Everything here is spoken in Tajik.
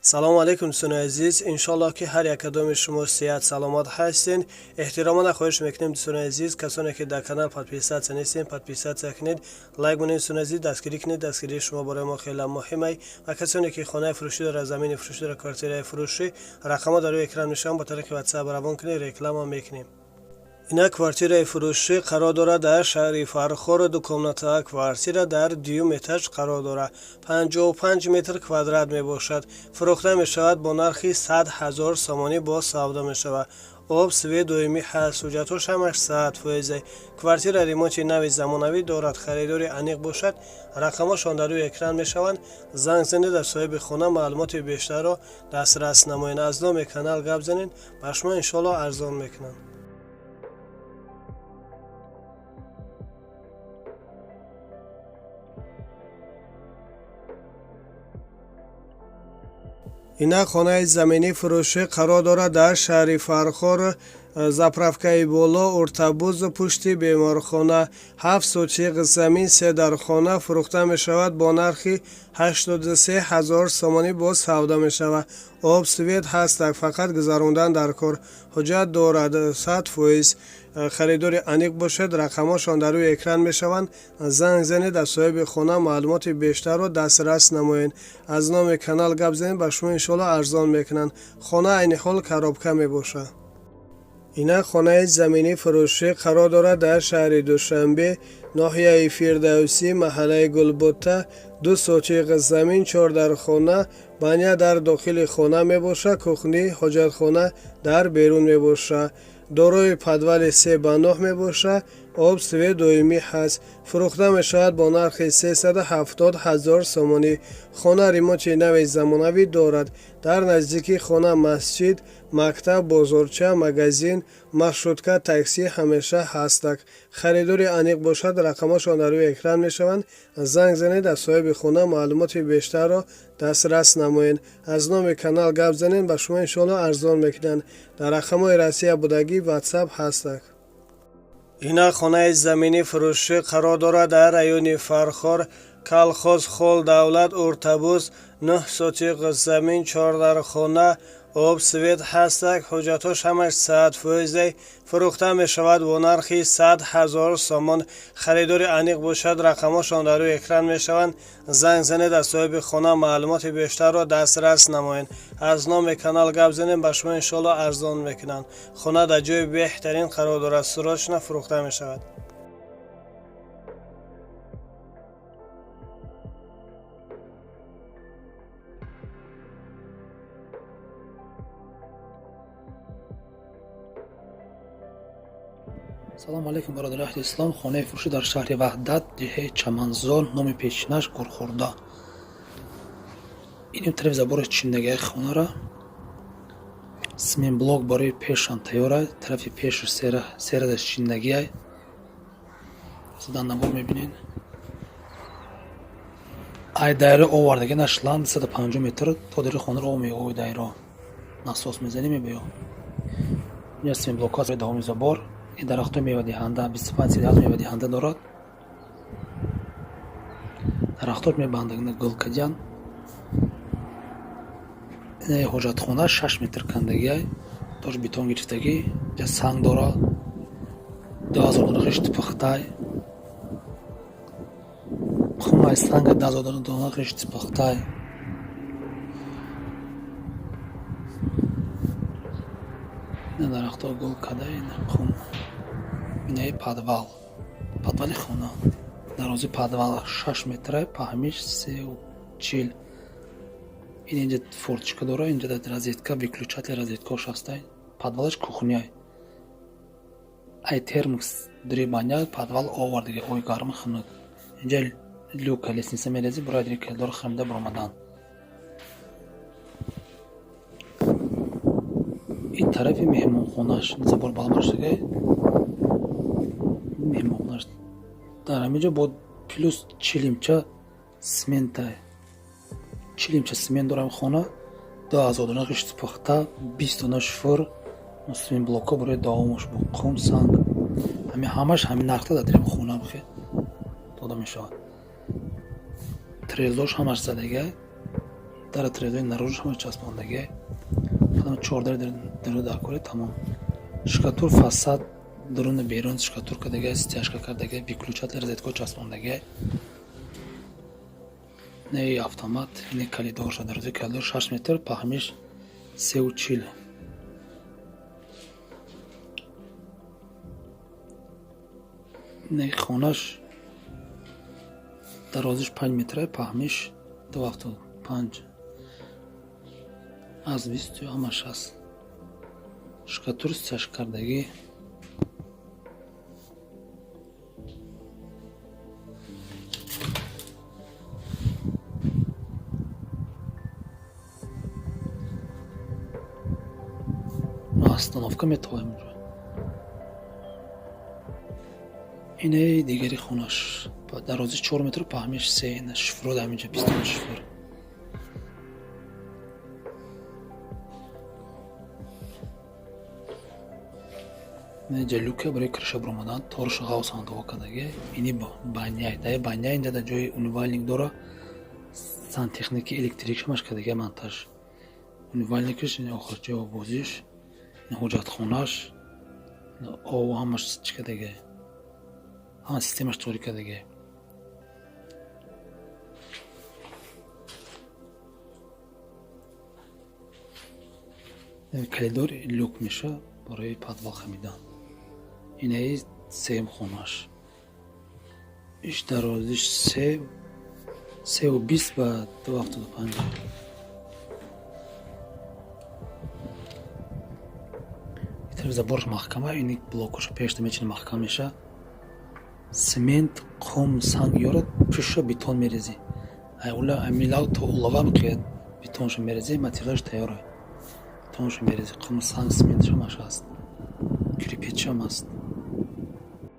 Салому алейкум, дӯстони азиз. Иншоаллоҳ, ки ҳар якадоми шумо сиҳат саломат ҳастен. Эҳтиромона хоҳиш мекунем, дӯстони азиз, касоне ки дар канал подписаться нестен, подписаться кунед, лайк монед. Дӯстони азиз, дастгирӣ кунед. Дастгирии шумо барои мо хеле муҳимай. Ва касоне ки хонаи фурӯшӣ дорад, замини фурӯшӣ дорад, квартираи фурӯшӣ, рақамҳо дар рӯи экран мешаванд, ба тариқи WhatsApp равон кунед, реклама мекунем. Ина квартираи фурӯшӣ қарор дорад дар шаҳри Фархор. Ду комната квартира дар дуюм этаж қарор дорад, 55 метр квадрат мебошад. Фурӯхта мешавад бо нархи 100 ҳазор сомонӣ, бо савдо мешавад. Об, свет доимӣ ҳаст, ҳуҷҷатҳош ҳамаш 100%. Квартира ремонти нави замонавӣ дорад. Харидори аниқ бошад, рақамҳошон дар рӯи экран мешаванд, занг занед, аз соҳиби хона маълумоти бештарро дастрас намоед. Аз номи канал гап занед, ба шумо иншоаллоҳ арзон мекунанд. Инак хонаи заминӣ фурӯшӣ қарор дорад дар шаҳри Фархор, заправкаи боло, Уртабуз, пушти беморхона. 7 сотиқ замин, се дархона. Фурӯхта мешавад бо нархи 83 ҳазор сомонӣ, боз савдо мешавад. Об, свет ҳастак, фақат гузарондан дар кор. Ҳуҷҷат дорад 100%. Харидори аниқ бошед, рақамҳошон дар рӯи экран мешаванд, занг занед, аз соҳиби хона маълумоти бештарро дастрас намоед. Аз номи канал гап занед, ба шумо иншоалло арзон мекунанд. Хона айни ҳол коробка мебошад. Инак хонаи заминӣ фурӯшӣ қарор дорад дар шаҳри Душанбе, ноҳияи Фирдавсӣ, маҳаллаи Гулбута. 2 сотиқ замин, чор дархона. Баня дар дохили хона мебошад, кухня, ҳоҷатхона дар берун мебошад. Дорои подвали 3 ба 9 мебошад. Об, свет доимӣ ҳаст. Фурӯхта мешавад бо нархи 370 ҳазор сомонӣ. Хона ремонти нави замонавӣ дорад. Дар наздикии хона масҷид, мактаб, бозорча, магазин, маршрутка, таксӣ ҳамеша ҳастак. Харидори аниқ бошад, рақамҳошон дар рӯи экран мешаванд, занг занед, аз соҳиби хона маълумоти бештарро дастрас намоед. Аз номи канал гап занед, ба шумо иншоалло арзон мекунанд. Дар рақамҳои Россия будагӣ WhatsApp ҳастак. Инак хонаи заминӣ фурӯшӣ қарор дорад дар райони Фархор, колхоз хол давлат, Уртабуз. 9 сотиқ замин, чордархона. Об, свет ҳастак, ҳуҷҷатҳош ҳамаш 100%. Фурӯхта мешавад бо нархи 100 ҳазор сомон. Харидори аниқ бошад, рақамҳошон дар рӯи экран мешаванд, занг занед, аз соҳиби хона маълумоти бештарро дастрас намоед. Аз номи канал гап занед, ба шумо иншоалло арзон мекунанд. Хона дар ҷои беҳтарин қарор дорад, срочно фурӯхта мешавад. Салому алейкум, бародари аҳли ислом. Хонаи фурӯшӣ дар шаҳри Ваҳдат, деҳаи Чаманзор, номи пешинаш Гурхӯрда. Иним тарафи забори чиндагиаи хонара. Цементблок барои пешам тайёра, тарафи пешу серадаш чиндагиай. Задан навор мебинед. Ай дайра овардаги нашлан 250 метр то дари хонаро об меои, дайро насос мезанӣ, мебиё. Ин цементблокҳо давоми забор. Ин дарахтҳои мевадиҳанда, 25 сидаҳат мевадиҳанда дорад. Дарахтҳош мебандагна, гул кадиян. Инаи ҳоҷатхона 6 метр кандагиай, тош бетон гирифтагӣ, ҷа санг дорад, 2000 дона хишти пухтай. Хумай санга 2000 дона хишти пухтай. Ина дарахтҳо гул када, ина хум. Инаи подвал, подвали хона. Дарози подвал 6 метра, паҳмиш 3,40. Ин инҷа форточка дора, инҷа розетка, выключатель розеткаош ҳастай. Подвалаш кухняй. Ай термос дри баня подвал овардига, ой гарми, хунук. Инҷа люка, лестница мерези, барои дри коридор хамида баромадан. Ин тарафи меҳмонхонаш, забор баланд бардоштагай, меҳмонхонаш. Дар ҳамин ҷо бо плюс чилимча сментай, чилимча цемент дорам. Хона 2000 дона ғишти пухта, 20 дона шуфур, цементблокҳо барои давомаш бо қум, санг. Ҳамин ҳамаш ҳамин нархта дар дари хона бихе дода мешавад. Трезош ҳамаш задагай. Дара тирезаи наружи ҳама часпондагиай. Чор дари дару дар кори тамом. Штукатур фасад даруни берун штукатур кардагиай, стяжка кардагиай, выключатель, розетка часпондагиай. Не автомат, не коридорша, дарози коридор 6 метр, паҳмиш 3,40. Не хонаш дарозиш 5 метра, паҳмиш 2,75. Аз бисту ҳамаш аст. Штукатур, стяжка кардагӣ. Остановка метавонем инҷо. Инаи дигари хонаш дарози 4 метр, паҳмиш 3. Шифро дар инҷа бистона шифр. Инҷа люка барои крыша баромадан, торшу ғавс андоға кардаги. Ини баня, даи баня инҷа дар ҷои умывальник дора, сантехники, электрик ҳамаш кардаги монтаж. Умывальникаш охир ҷои оббозиш, ҳоҷатхонаш, об ҳамаш чӣ кардаги, ҳама системаш торӣ кардаги. Коридор люк меша барои подвал хамидан. Инаи сеюм хонаш. Иш дарозиш 3,20 ба 2,75. Тарафи забораш маҳкама, ини блокоша пешта мечини, маҳкам меша. Цемент, қум, санг ёра пуша бетон мерезӣ. Ай ула амилав то улава меқияд, бетоншо мерезӣ, материалаш тайёра. Бетоншо мерезӣ, қум, санг, цементш ҳамаш ҳаст. Кирпичам ҳаст.